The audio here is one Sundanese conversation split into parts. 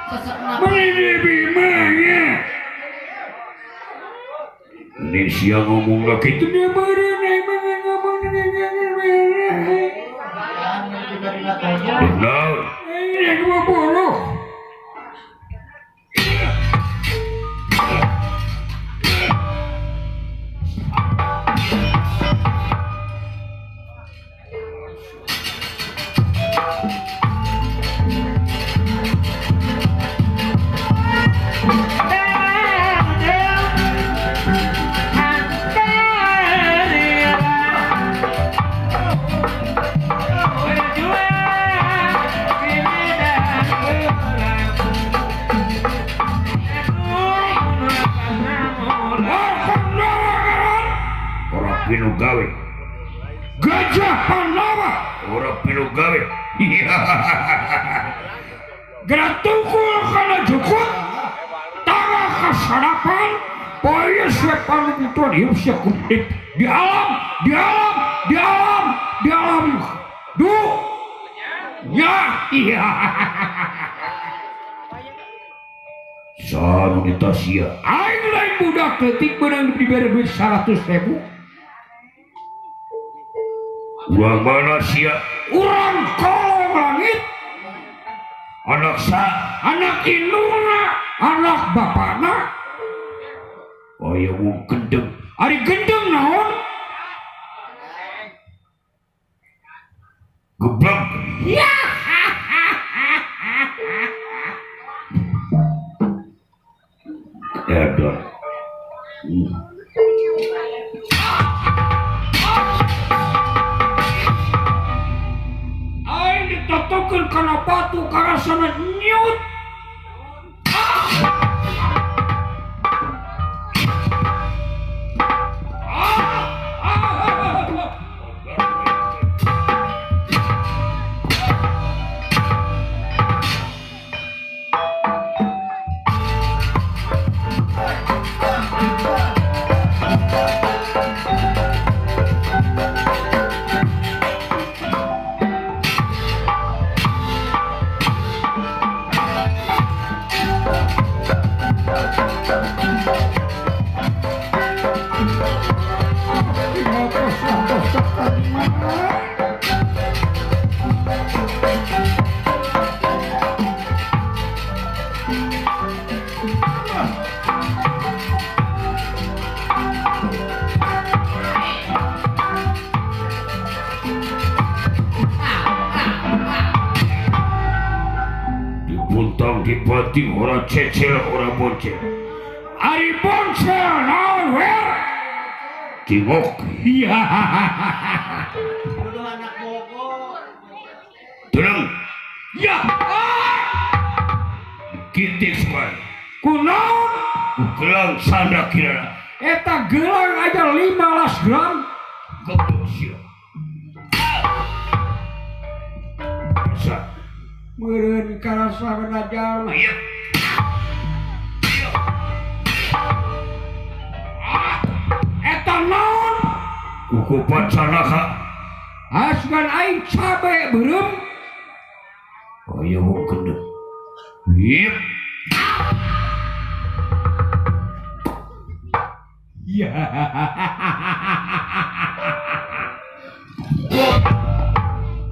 Beli bimanya. Ini siang ngomong lagi itu dia benar. Ini 20. Gawe Gajah Pandawa ora pilu gawe. Gratungkul kana jukut tangah kasarapan poe sepan putra hirup kumplit di alam di alam di alam di alam du ya iya. Sanu ditasia aing lain budak leutik beunang dibere duit 100.000. Urang mana sia? Urang kolong langit. Anak sa, anak indungna, anak bapana. Aya wong gendeng. Ari gendeng naon? Geblek. Ya. Edan. Ditotokeun kana batu karasana nyut. Dibanting ora cecel ora boncel. Ari boncel naon wer? Cingok. Iya. Kudu anak Bogor. Tenang. Ya. Kintik sekali. Kunaon? Gelang sanda kirana. Eta gelang aja 15 gram. Goblok sia. Sa. Meureun karasa jalma. Iya. Eta naon? Kukupan sanaka. Asupan aing cabe beureum. Aya wong gendeng. Yep. Ya.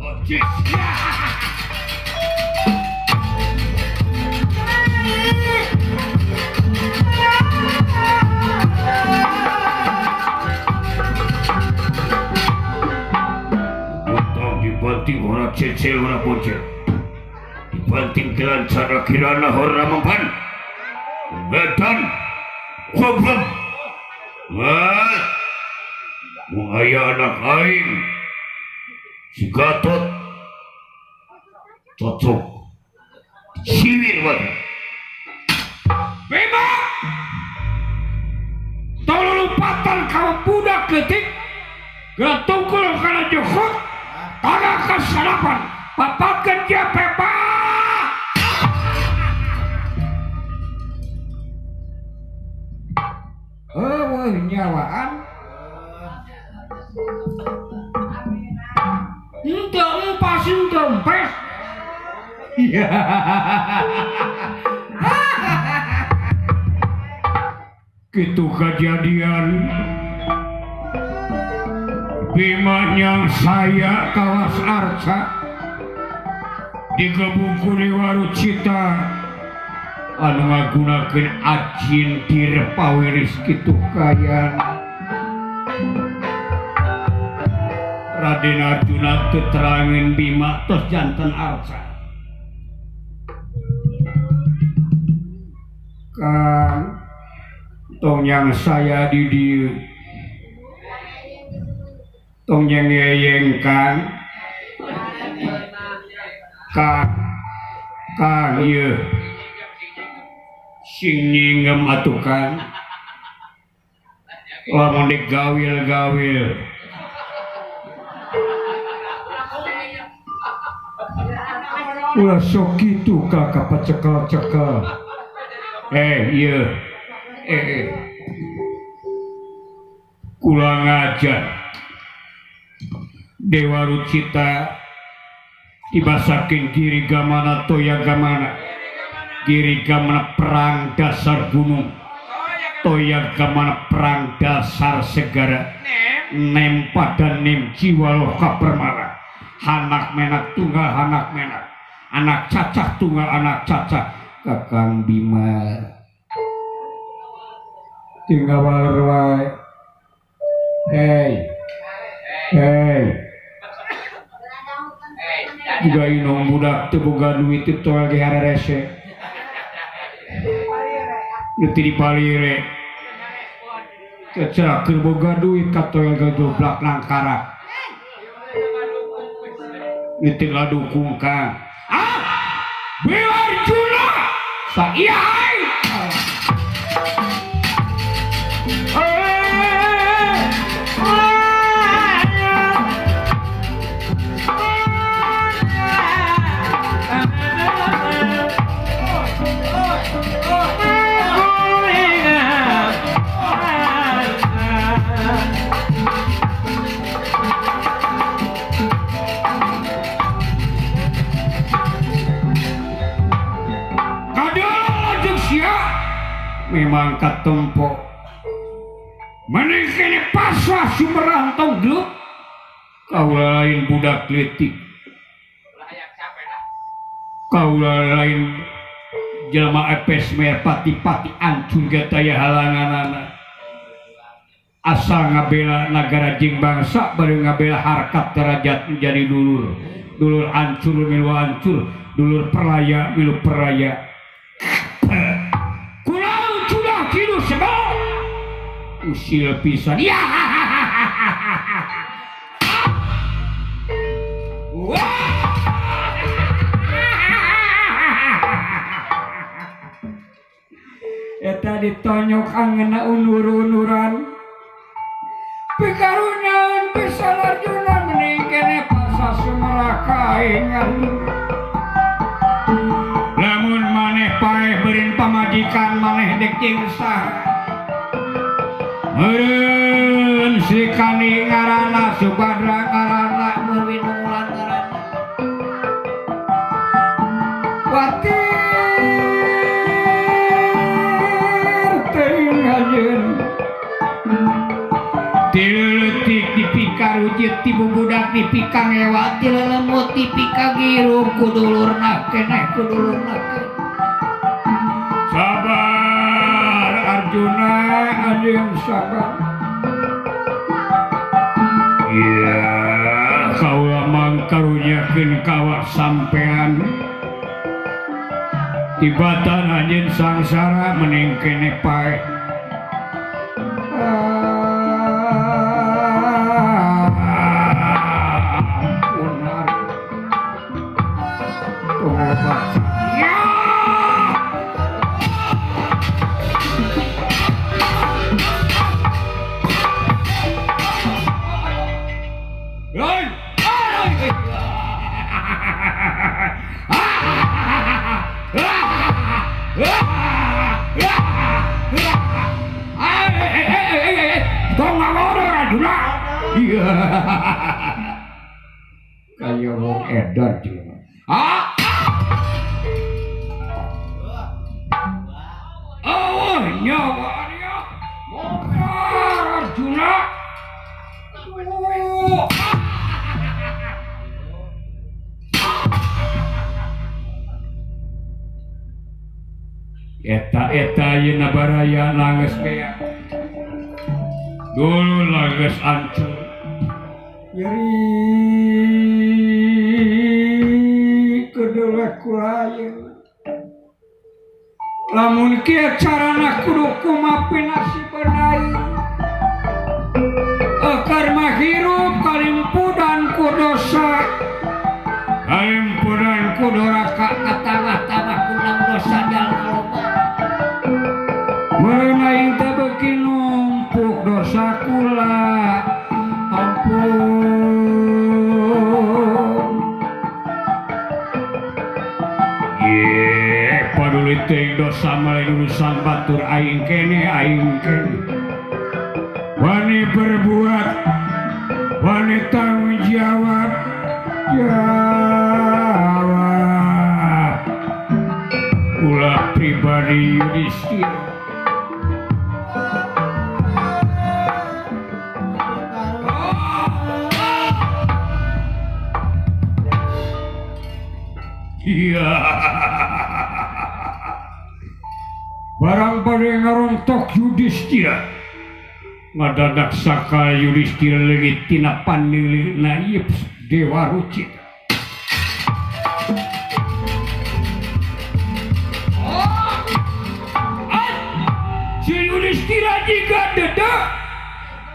Oh, jeez. Dibanting ora cecel ora bocel. Dibanting jalan cara kirana ora mempan. Wedan. Goblok. Wah. Mung aya anak aing. Si Gatot. Cocok. Siwir wae. Bema. Tolong lompatan ka budak leutik. Gatungkul kana jukut. Tangan kesalapan, papakan dia pepa. Oh, nyawaan. Ente empas, ente empes. Iya. Kitu kejadian Bima yang saya kawas arca digebuk ku Dewa Rucita anu ngagunakeun ajin dirpawiris kitu kayan. Raden Arjuna teu terangin Bima tos janten arca. Kang tong yang saya di dieu tong yang yeyeng Kang Kang Kang ieu sing nyingem atuh Kang lamun digawil-gawil ulah sok kitu ka kapacekel-cekel. Ieu kula ngajar Dewa Rucita dibasakeun Giri Gamana Toya Gamana. Giri Gamana perang dasar gunung, Toya Gamana perang dasar segara, nem pada nem jiwa loka permana, hanak menak tunggal hanak menak, anak cacah tunggal anak cacah. Kakang Bima tinggal wae. Hei hei, juga inong budak teu boga duit teu toel ge hararese nu teu dipalire cecerah keur boga duit ka toel ge goblak langkarak nu teu ngadukung Kang. Ah Bima Arjuna sa iya ai. Memang katempo mending kene pasrah sumerah tong gelut kaula lain budak leutik, kaula lain jelema epes merpati-pati ancur ge taya halanganana, asal ngabela nagara jeung bangsa bari ngabela harkat derajat menjadi dulur, dulur ancur milu ancur, dulur perlaya milu perlaya. Usil pisan. Ya. Eta ditonyok angeuna unur-unuran. Pikarunyaeun pisan Arjuna mending kene pasah sumerah kaingan. Lamun maneh paeh beureun pamajikan maneh dek jeung saha. Meureun Sri Kandi ngaranna Subadra ngaranna Murwinungulan ngaranna Watir teuing anjeun ti leutik dipikarujit ti bubudak dipikangewa ti lelemut dipikagirup ku dulurna keneh ku dulurna keneh. Sabar Arjuna, anjeun sabar. Iya, kaula mangkarunyakeun kawak sampean. Tibatan anjeun sangsara mending keneh paeh. Ampun Arjuna. Kaya wong edan jelema. Ah. Oh, nyawa dia. Eta-eta ayeuna baraya nangis beak. Dulu nangis ancur. Nyeri kedua kulayeun. Lamun kieu carana kudu kumaha nasib aing. Karma hirup kalimpudan ku dosa. Kalimpudan ku doraka katambah-tambah kurang dosa jalma loba. Meureun aing teh beuki numpuk dosa kula. Ampun. Ye, paduli teuing dosa mah urusan batur aing kene aing kene. Wani berbuat, wani tanggung jawab, jawab. Ulah pribadi Yudhistira. Iya. Barang pada ngarontok Yudhistira. Ngadadak saka Yudhistira leungit tina pandeuleuhna ieu Dewa Rucita. Si Yudhistira jika dedek,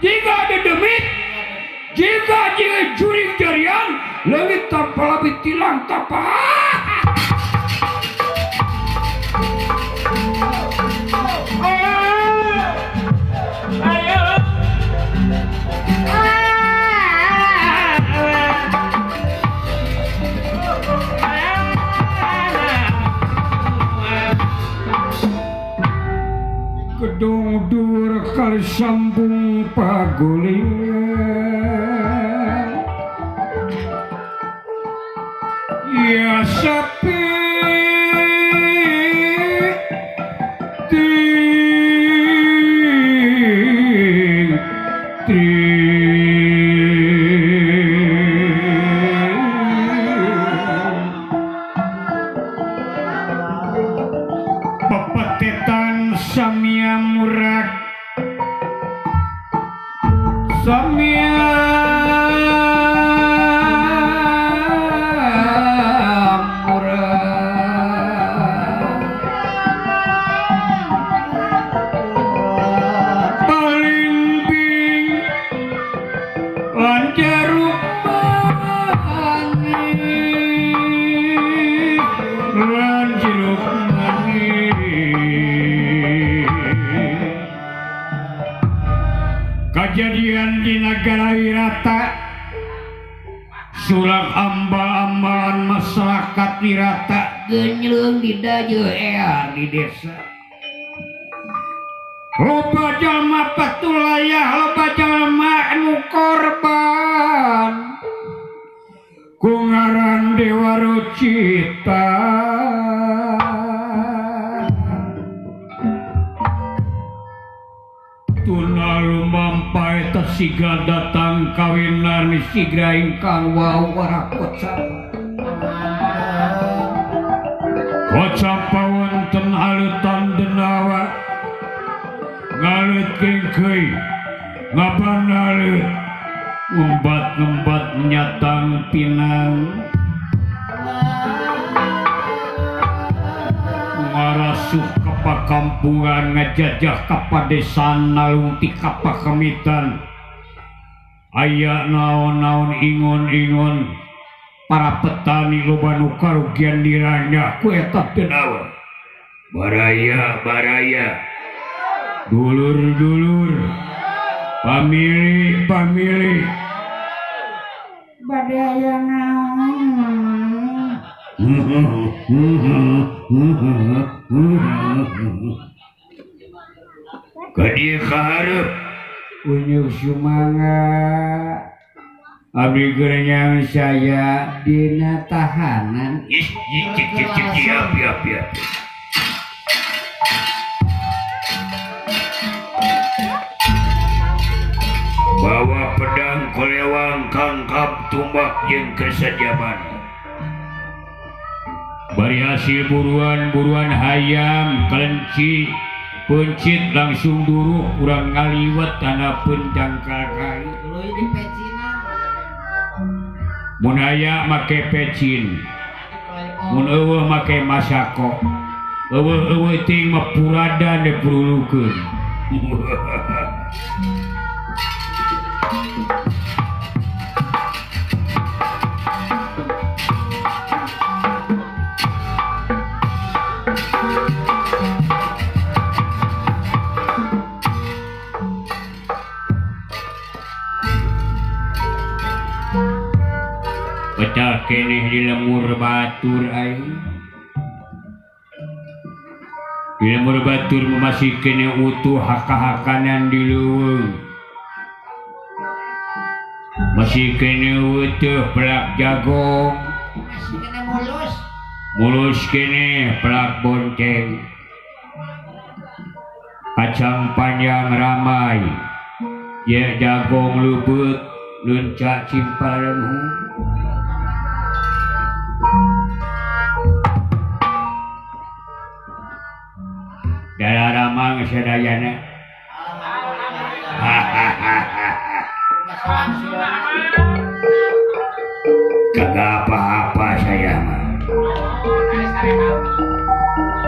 jika dedemit, jika jika juring jarian, leungit tanpa lebih tilang tanpa. Gedung dhuwur kali sambung pagulingan. Ya sepi ting ting pepetetan samia murag samia murag palimping lan jeruk manis lan jeruk manis. Kajadian di negara Wirata, sulap ambal-ambalan masyarakat Wirata genyleung di daje ear di desa. Loba jalma patulayah, loba jalma anu korban ku ngaran Dewa Rucita. Tuna lumampai tesiga datang kawinan sigra ingkang wau warakocap. Kocap wonten alutan denawa ngalut kengkei ngapan alut ngembat-ngembat nyatang pinang ngarasuh kapakampungan ngajajah kapadesan nalungti kapakemitan aya naon-naon ingon-ingon para petani loba nu karugian diranya ku eta denawa. Baraya baraya dulur-dulur pamili pamili bade aya naon. Ka dieu kahareup unyuk sumangga abdi geurnyang saya dina tahanan. Ih cik cik cik siap siap siap. Bawa pedang kolewang kangkap tumbak jeung kesajabana. Bari hasil buruan-buruan hayam kelenci pencit langsung duruk urang ngaliwet tanah pun jangkal kai. Tuluy dipecinan. Mun aya make pecin, mun eueuh make masako. Eueuh-eueuh ting mah puradan dipurulukeun. Betah keneh di lemur batur aing. Di lemur batur masih keneh utuh haka-hakanan di leuweung. Masih keneh utuh pelak jagong. Masih keneh mulus. Mulus keneh pelak bonceng. Kacang panjang ramai. Ye jagong leubeut lencak cimpal lemhu. Dara ramang sadayana. Kagak apa-apa saya mah.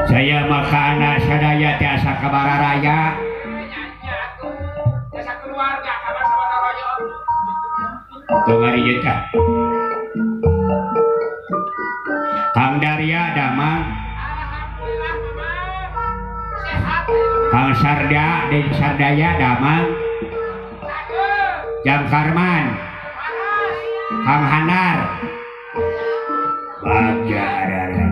Saya mah ka anak sadaya tiasa ka bararaya. Teu ngari tah. Kang Darya damang. Kang Sarda dan Sardaya damang. Jang Karman, Kang Hanar, Bagja Raya.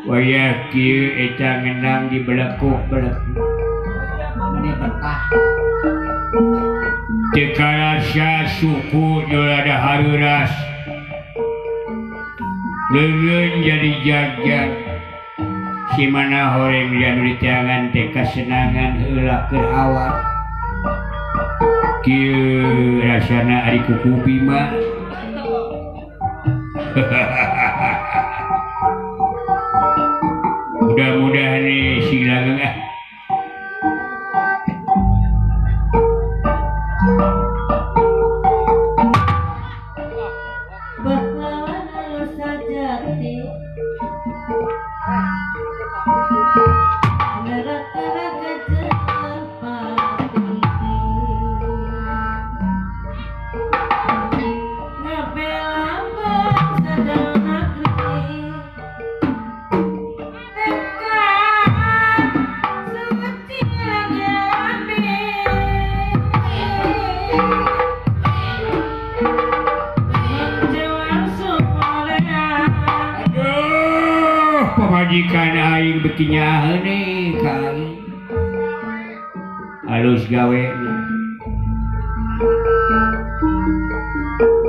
Wayah kieu eta ngenang di belekuk-belekuk. Meni betah. Teu karasa suku nu rada hareuras. Leungeun jadi jagjag. Si mana horeng anu diteangan teh kasenangan heula keur awak. Kieu rasana ari kuku Bima. Mudah-mudahan nih si langgeng ah. Pahlawan halus sajati, gerak-gerak cepat ngabela bangsa dan negeri. Pamajikan aing beuki nyaaheun ka aing. Alus gawe.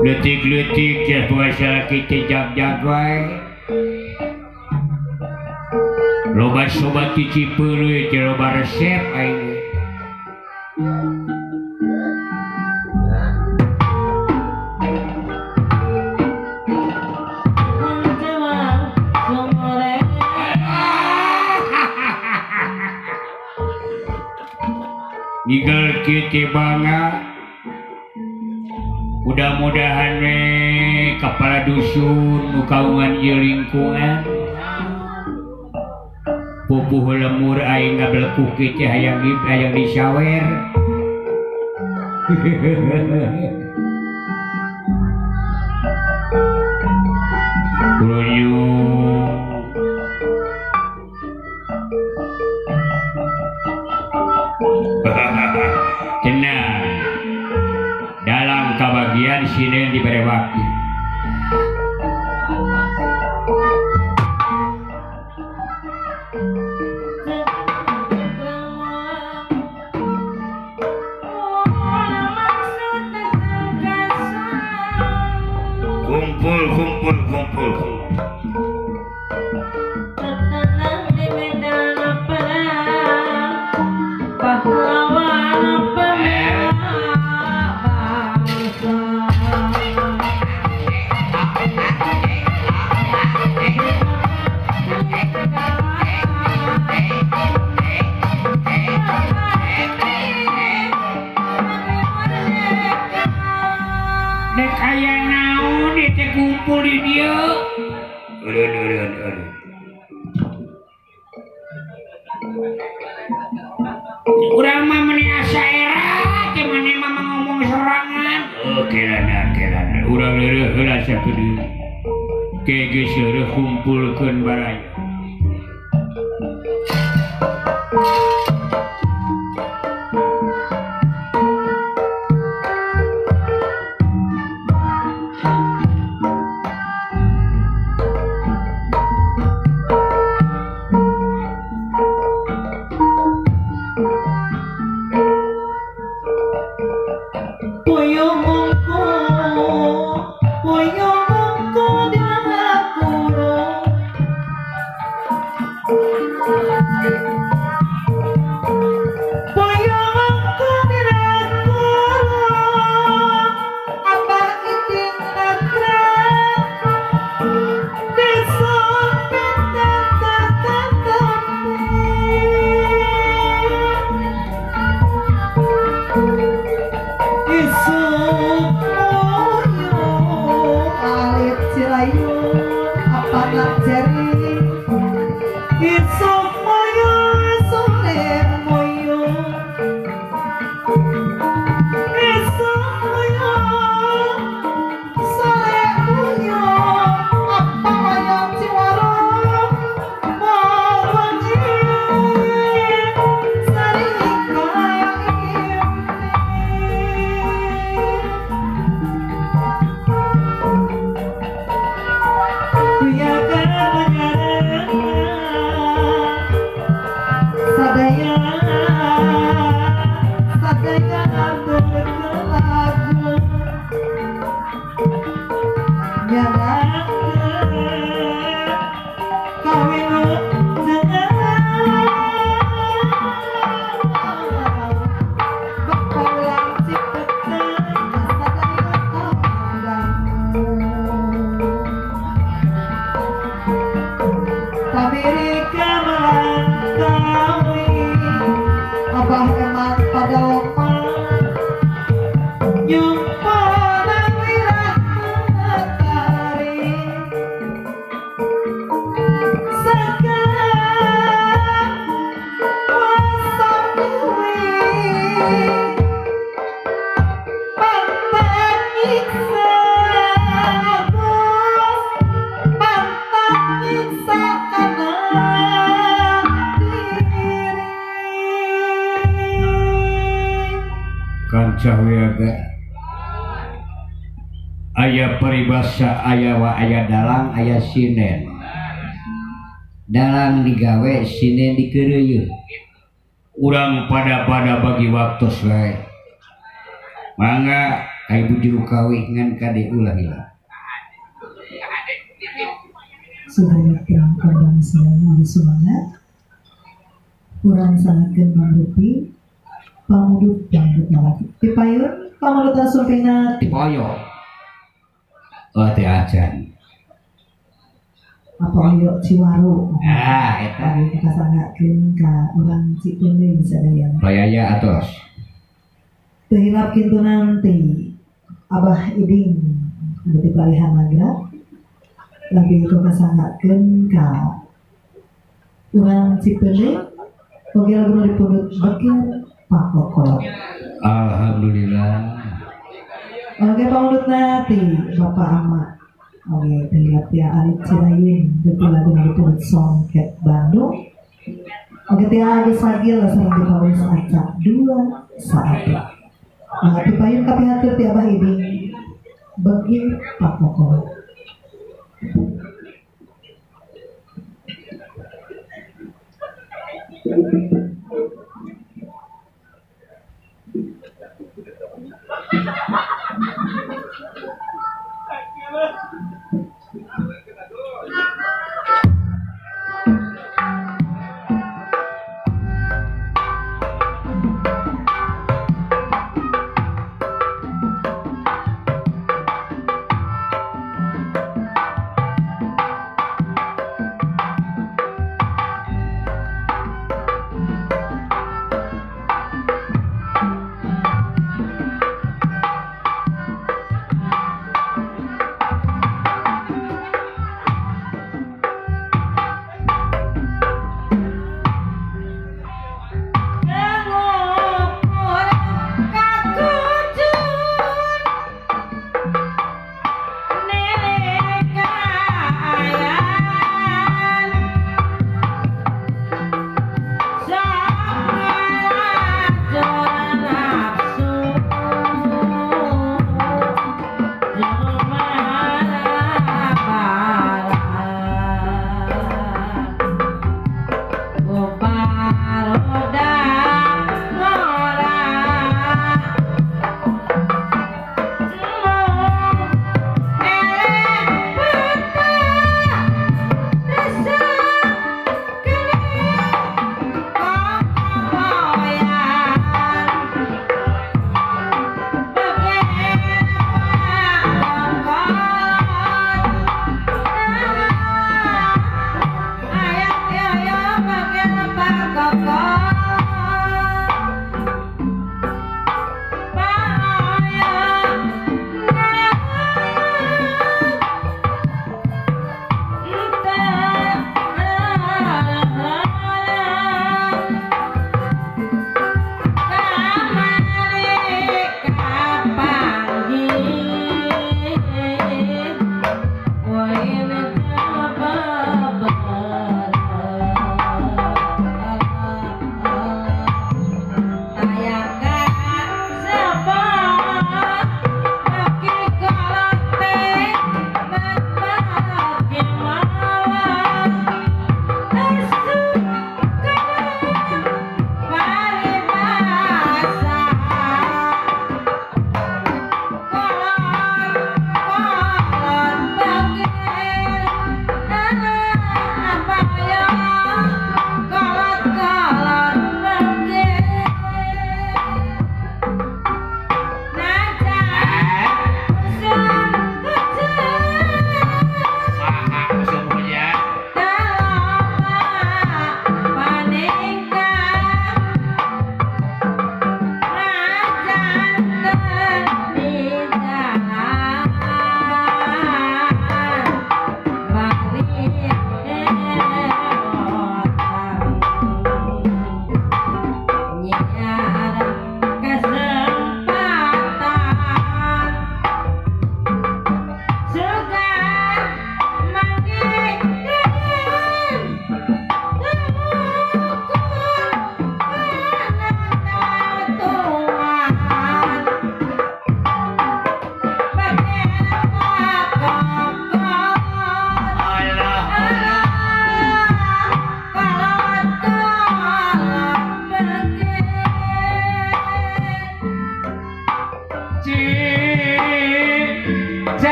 Leutik-leutik geus poe salaki teh jag-jag wae. Loba sobat ti Cipeureuy teh loba resep aing. Nigel kieu teh bangga. Mudah-mudahan we kepala dusun nu kaungan ieu lingkungan. Pupuh lemur aing ngabelekuh kieu teh hayang hayang disawer. Kurunyung. Tenang. Dalam kabagian sinen dibere waktu. Urang mah meni asa era teh maneh mah ngomong sorangan. Oh kelana kelana urang leureut heula sakedeung. Ke geus leureut kumpulkeun baraya. Aya peribahasa aya wa aya dalang aya sinen. Dalang digawe sinen dikeureuyeun. Urang pada-pada bagi waktu wae. Mangga ka ibu juru kawih ngan kade ulah hilang. Supaya pirang kondang sadaya semangat. Urang sangatkeun mangrupi pamudut dangdut malaki. Tipayun pamudut asumpina tipoyo. Oh teh acan. Apa ayo Ciwaru. Ah eta. Kasanggakeun ka urang Cipeundeuy sadaya. Bayaya atos. Teu hilap kintu nanti Abah Iding anu di palihan Nagra lagi itu kasanggakeun ka urang Cipeundeuy oge lagu nu dipundhut Bekir Pakokolot. Alhamdulillah. Oke pamudut nanti Bapak Ama. Oke terlihat ya Alit Cirayun depi lagu dipundhut Songket Bandung. Oke tia Agus Agil sareng dipawis acak 2 saat. Nah, pipayun kapihatur ti Abah Iding Bekir Pakokolot.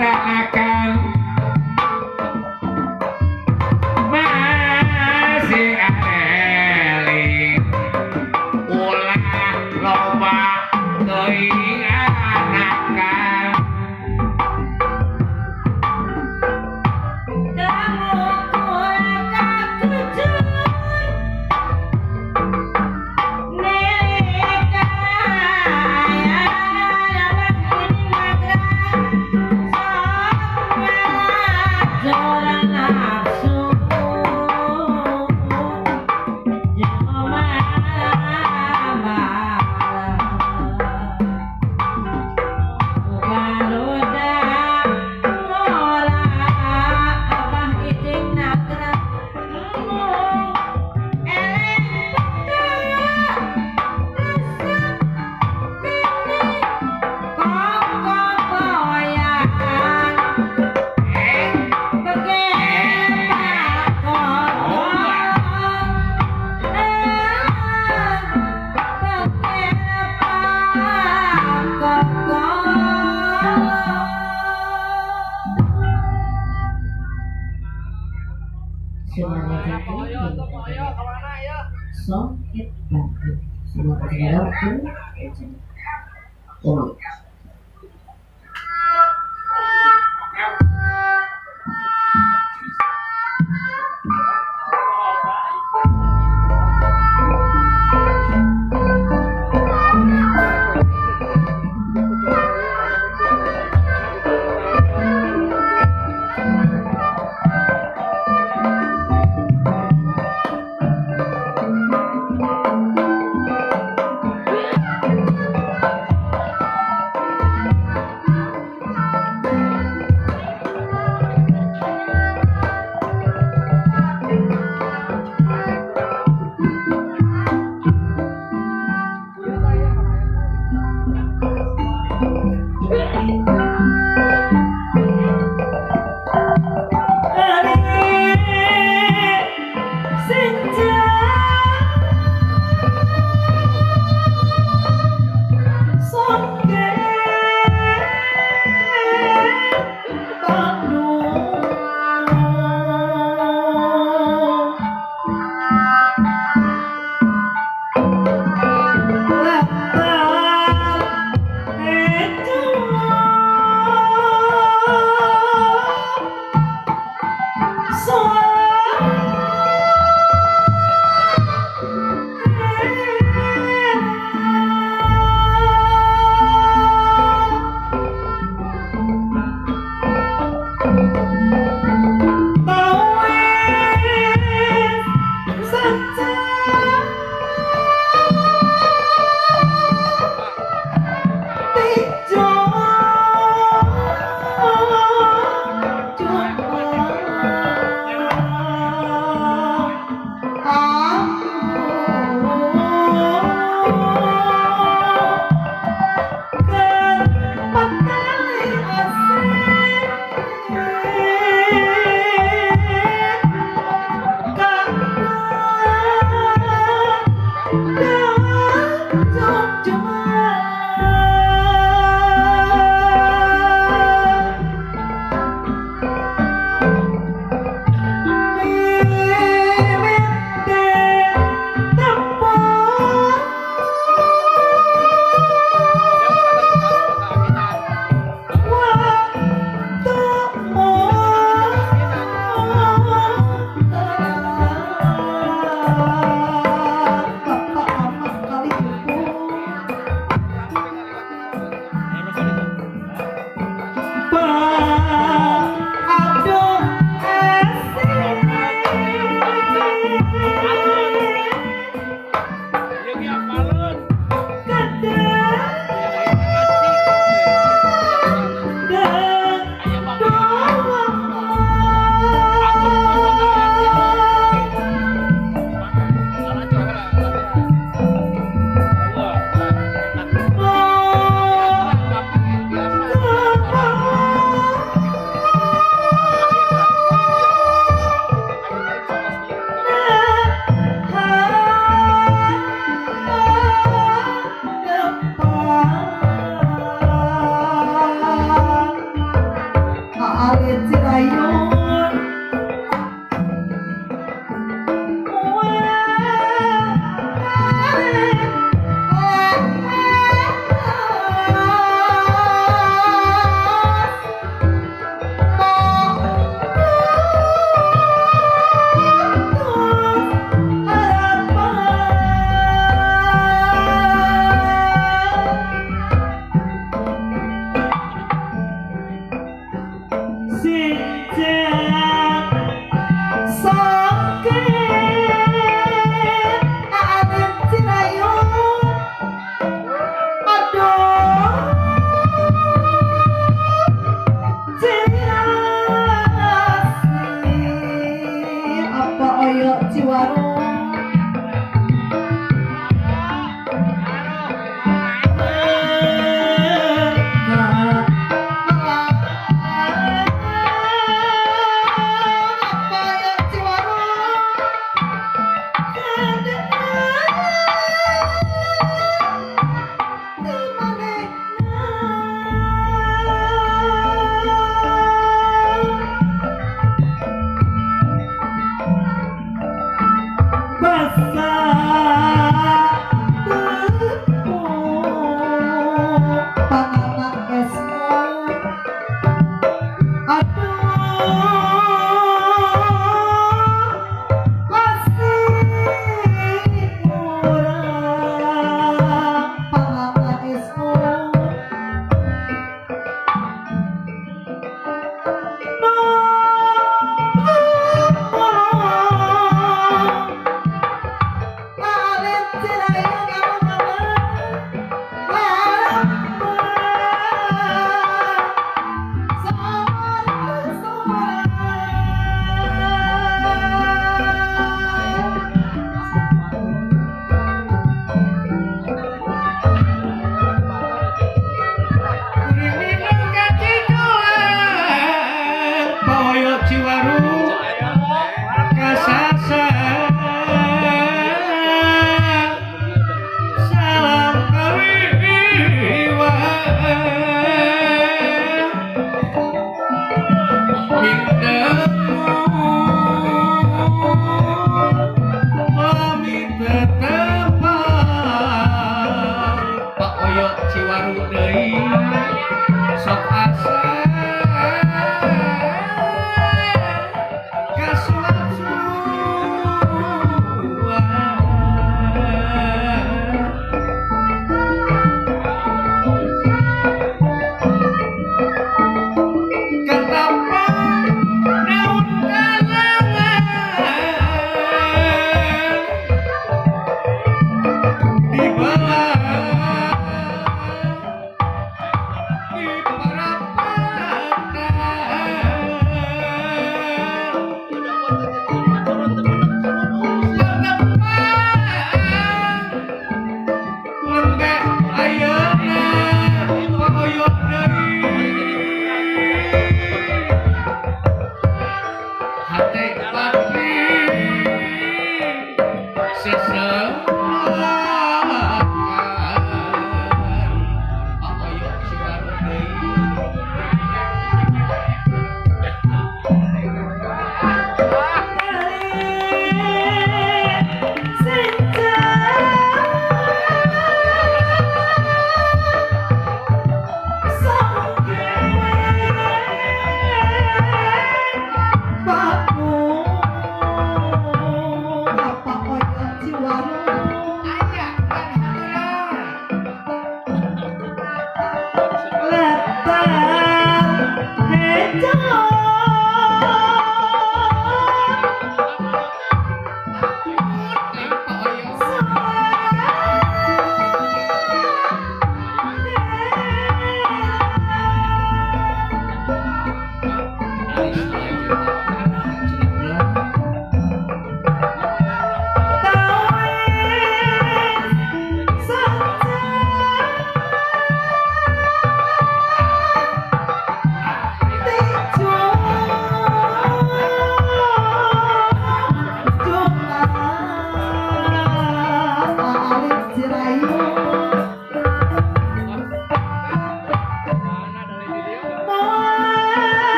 Baranakan masih areling ulah loba teuing anakan. Songket Bandung. Oh. Cirayun.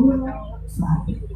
Gula Sate.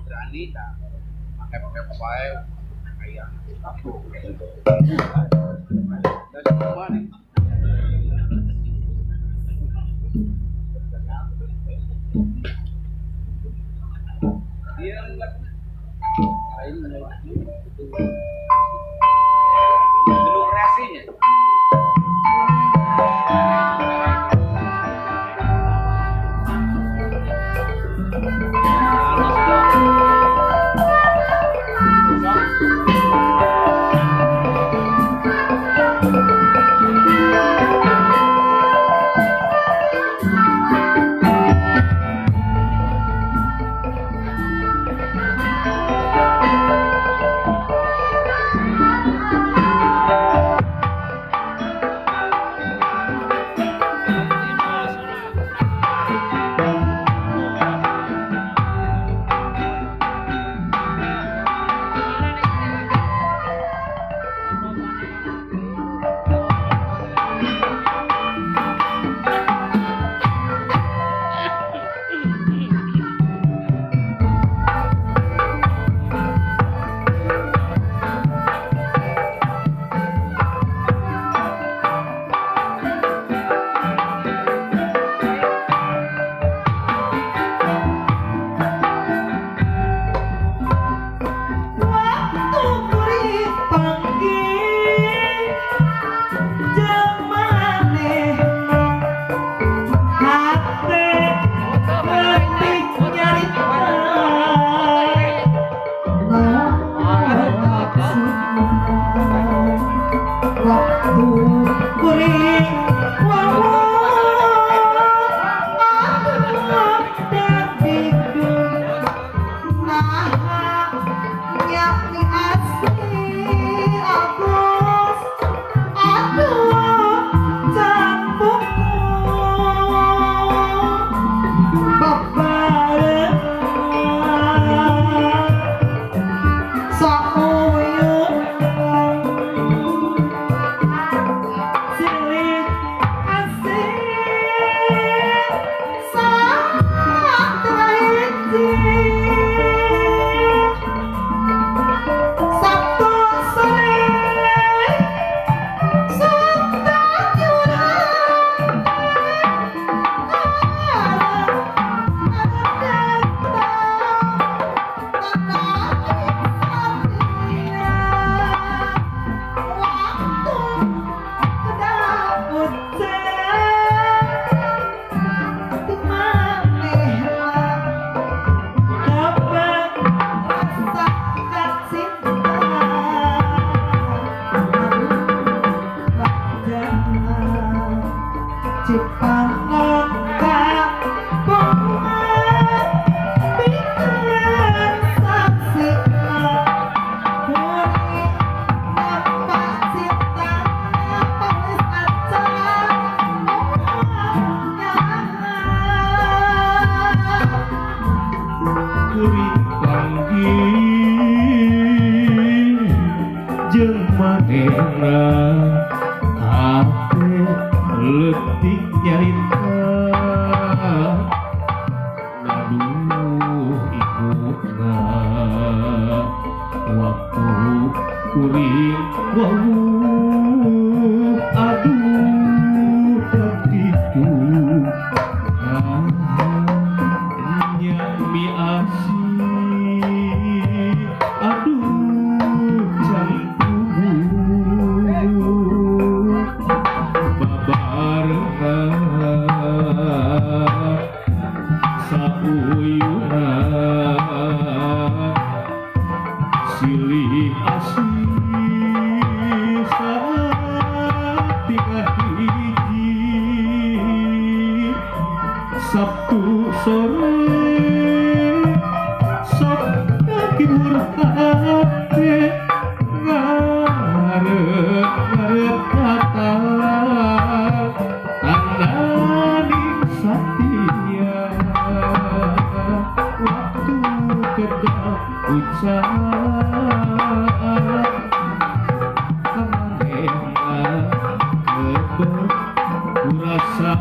Rasa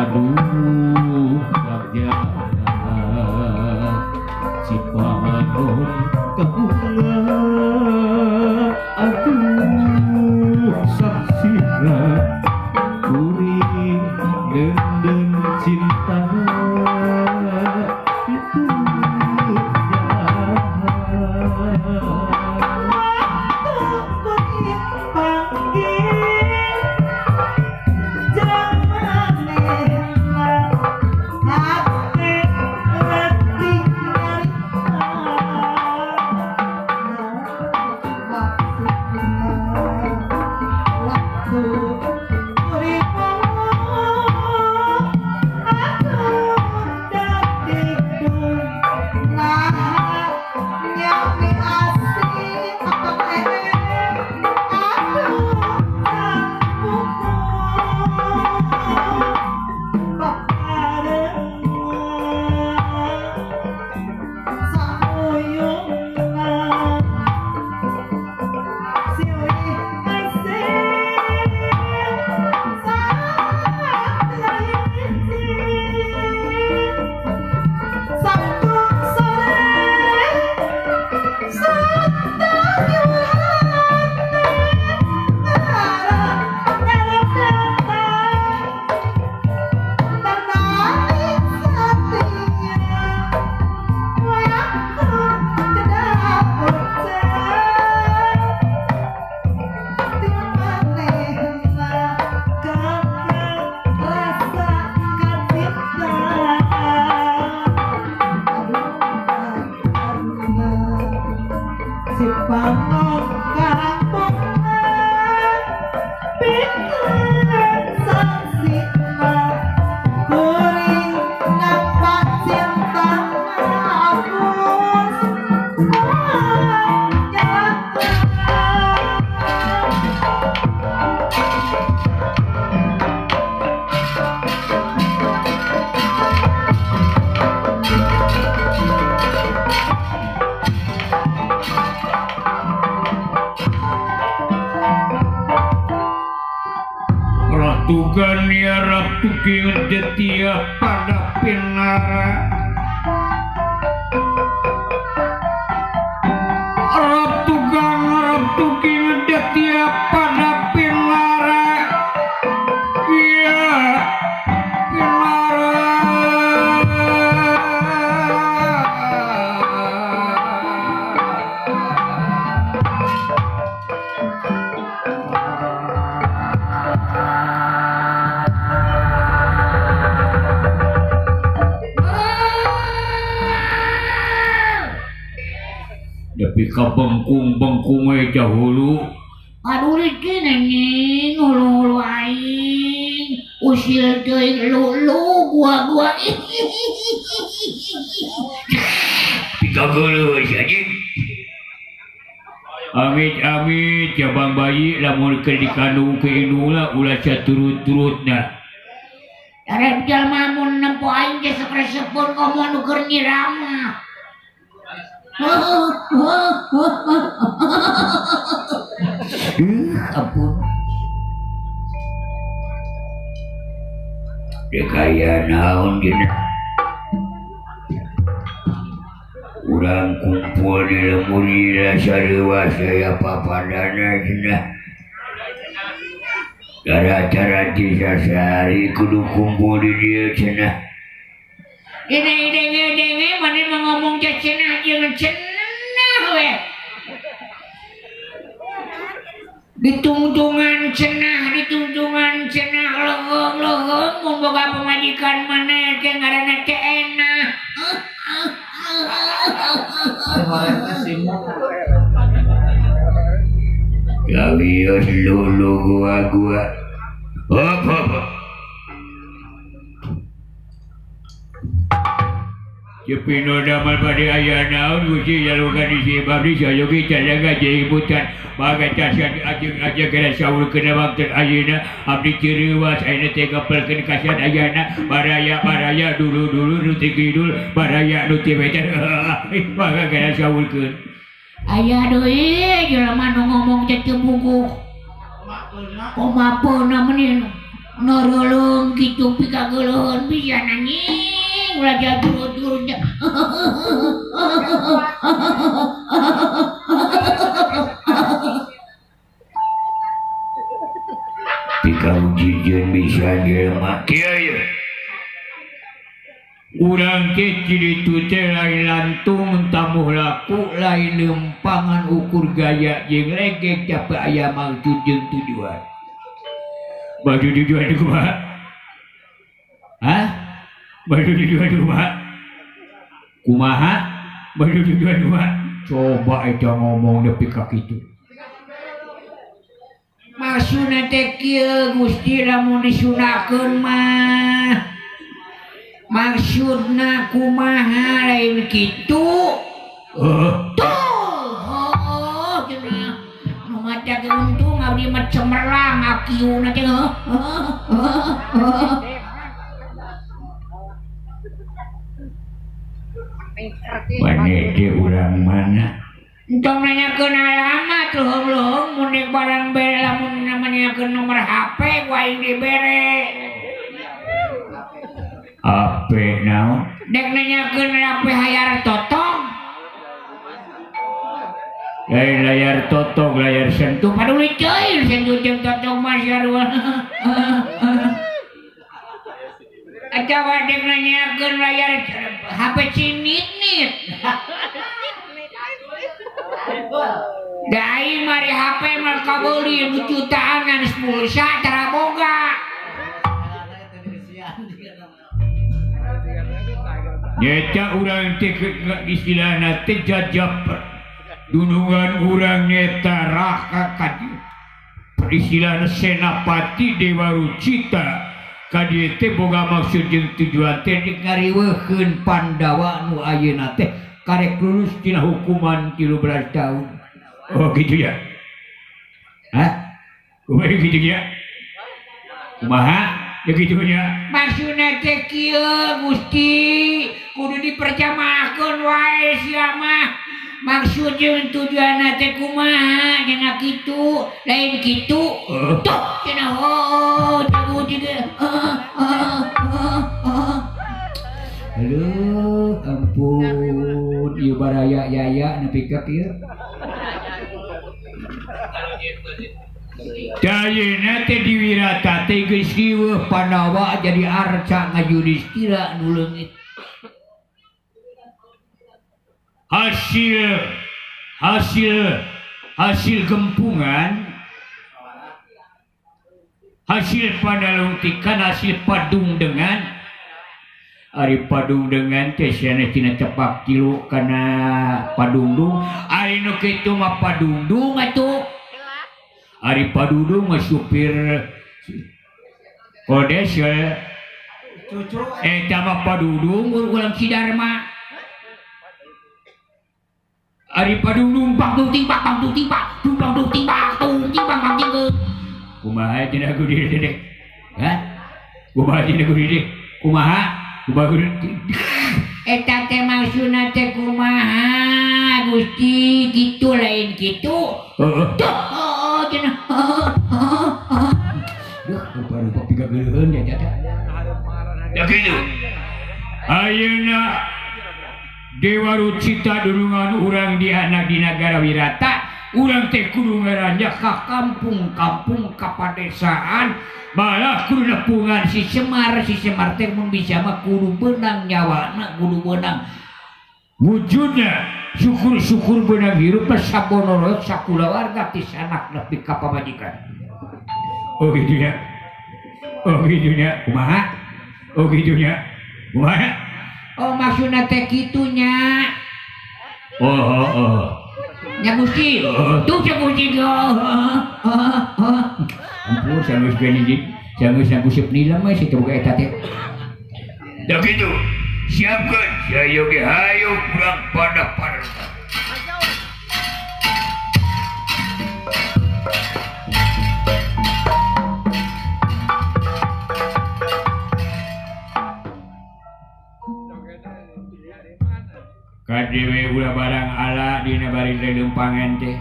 aduh. panon kabunga aduh saksina kuring dendeng cinta itu Detia pada pinara Rab tukang rab tuking detia pada pinara iya pinara tapi ka bengkung-bengkung we dahulu aduh riki ngulu-ngulu aing usil teuing lu gua-gua pikageuleuh anjing amit-amit cabang bayi lamun keur dikandung ke indungna ulah saturut-turutna arep jalma mun nempo aing ge sapresepun komo nu keur nyiramah. Ampun. Dia kaya naon dina. Urang kumpul di lembur dina sareuwas aya papadana dina. Gara-gara disa sehari kudu kumpul di dieu cenah. Ini denge mana mau ngomong cenah jeung cenah we. Ditungtungan cenah, ditungtungan cenah leuheung-leuheung mun boga pamajikan maneh teh ngaranna teh enak. Gawios lulu gua-gua. Hop hop. Cepino damal pada ayah naon gusti jalukan isi babdi sayogi calaga jeributan bagai tasan ajeng-ajeng kena sawul kena waktu ayeuna abdi ciriwas ayeuna teh gapelkeun kasihan ayana baraya dulu-dulu nu ti kidul baraya nu ti wetan bagai kena sawulkeun aya deui jelema nu ngomong teh teu buguh kumapeuna meni neureuleuh kitu pikageuleuheun bisa nangis. Ulah jajurut-jurutnya. Pikaujijeun bisa jelema kieu ye. Urang teh ditu teh lain lantung tamuh laku lain lempangan ukur gaya jeung legek capek aya maksud jeung tujuan. Baju tujuan kumaha? Hah? Baju tujuan kumaha? Kumaha? Baju tujuan kumaha? Coba eta ngomong nepi ka kitu. Maksudna teh kieu Gusti lamun disunahkeun mah. Maksudna kumaha lain kitu? Tuh, oh, cenah. Nu maca ge untung abdi mah cemerlang akiuna teh. Maneh teh urang mana? Entong nanyakeun alamat leuheung-leuheung mun dek barang bere lamun nanyakeun nomor HP ku aing dibere. HP naon? Dek nanyakeun HP hayar totong. Lain layar totong, layar sentuh. Paduli teuing sentuh jeung totong mah sarua. Atawa dek nanyakeun layar HP cinit-nit. Da aing mah HP mah kabeuli nu jutaan ngan pulsa tara boga. Nyeta urang teh istilahna teh jajap dunungan urang nyeta raka kadi istilahna Senapati Dewa Rucita kadi teh boga maksud jeung tujuan teh ngariweuhkeun Pandawa nu ayeuna teh karek lulus tina hukuman 13 tahun. Oh gitu ya. Hah? Kumaha gitu ya? Kumaha? Ya gitu nya. Maksudna teh kieu Gusti, kudu diperjamaahkeun wae sia mah. Maksud jeung tujuanna teh kumaha cenah kitu, lain kitu. Tuh cenah heuh jago juga. Aduh, ampun, ieu baraya yaya nepi ka kieu. Dayana teh di Wirata teh geus riweuh Pandawa jadi arca ngajudistira nu leungit. Hasil hasil hasil gempungan, hasil panalungtikan, hasil padung dengan ari padung dengan teh sanes tina cepak tilu kana padungdung, ari nu kitu mah padungdung atuh. Ari padudung mah supir kodes eta mah padudung urang Sidarma. Ari padudung pak tung ting pak pang tung ting pak tung pang tung ting pak tung ting pang pang ting. Kumaha cenah kudu dede? Hah? Kumaha cenah kudu dede? Kumaha? Kumaha kudu? Eta teh maksudna teh kumaha Gusti kitu lain kitu. Heeh. Tuh cenah. Duh, rupa-rupa pigageuleuheun ya teh. Ya kitu. Ayeuna Dewa Rucita dunungan urang di anak di nagara Wirata, urang teh kudu ngaranjak ka kampung-kampung ka padesaan, malah kudu nepungan si Semar teh mun bisa mah kudu beunang nyawana, kudu beunang wujudna, syukur-syukur beunang hirup sabonorot sakulawarga ti sanak nepi ka pamajikan. Oh gitu nya. Oh gitu nya. Kumaha? Oh gitu nya. Kumaha? Oh maksudna teh kitu nya. Oh oh oh. Nya Gusti. Tuh nya Gusti. Ampun sanggeus geuning ji. Sanggeus sanggup nilem mah si teh boga eta teh. Da kitu. Siapkeun sia ge hayu urang pada pada. Kadewe ulah barang ala dina bari lelempangan teh.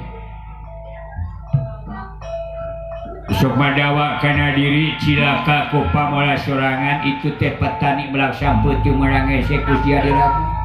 Sok madawa kana diri cilaka ku pamola sorangan itu teh petani melak sampeuting meurang hese Gusti Adirabu.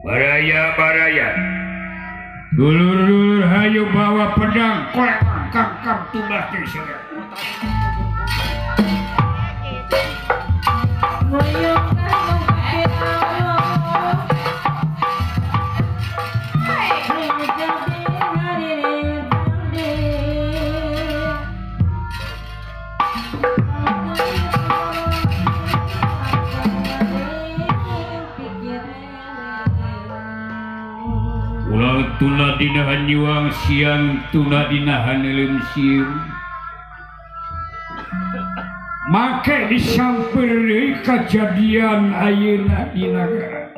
Baraya-baraya dulur-dulur hayu bawa pedang kolek kangkam tumbas di sana. Tuna dina hanyuang siang tuna dina haneuleum siung make disamper deui kajadian ayeuna di nagara.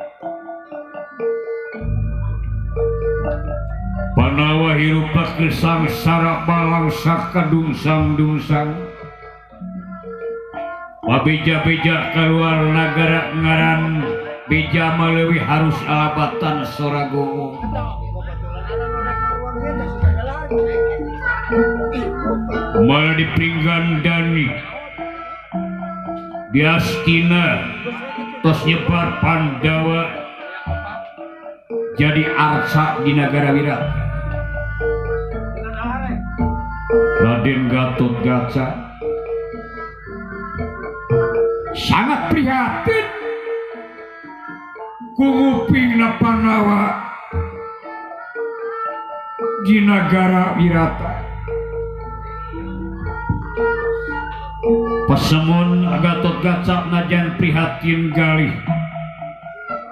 Panawa hirup keur sangsara balangsa kadungsang-dungsang pabeja-beja kaluar nagara ngaran beja mah leuwih harus alabatan sora goong. Malah di Pringgandani di Astina tos nyebar Pandawa jadi arca di nagara Wirata. Raden Gatotkaca sangat prihatin ku ngupingna Pandawa di nagara Wirata. Pasemon Gatotkaca najan prihatin galih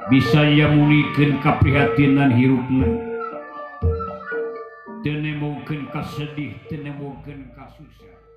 bisa yamunikeun kaprihatinan hirupna, teu nemukeun kasedih, teu nemukeun kasusah.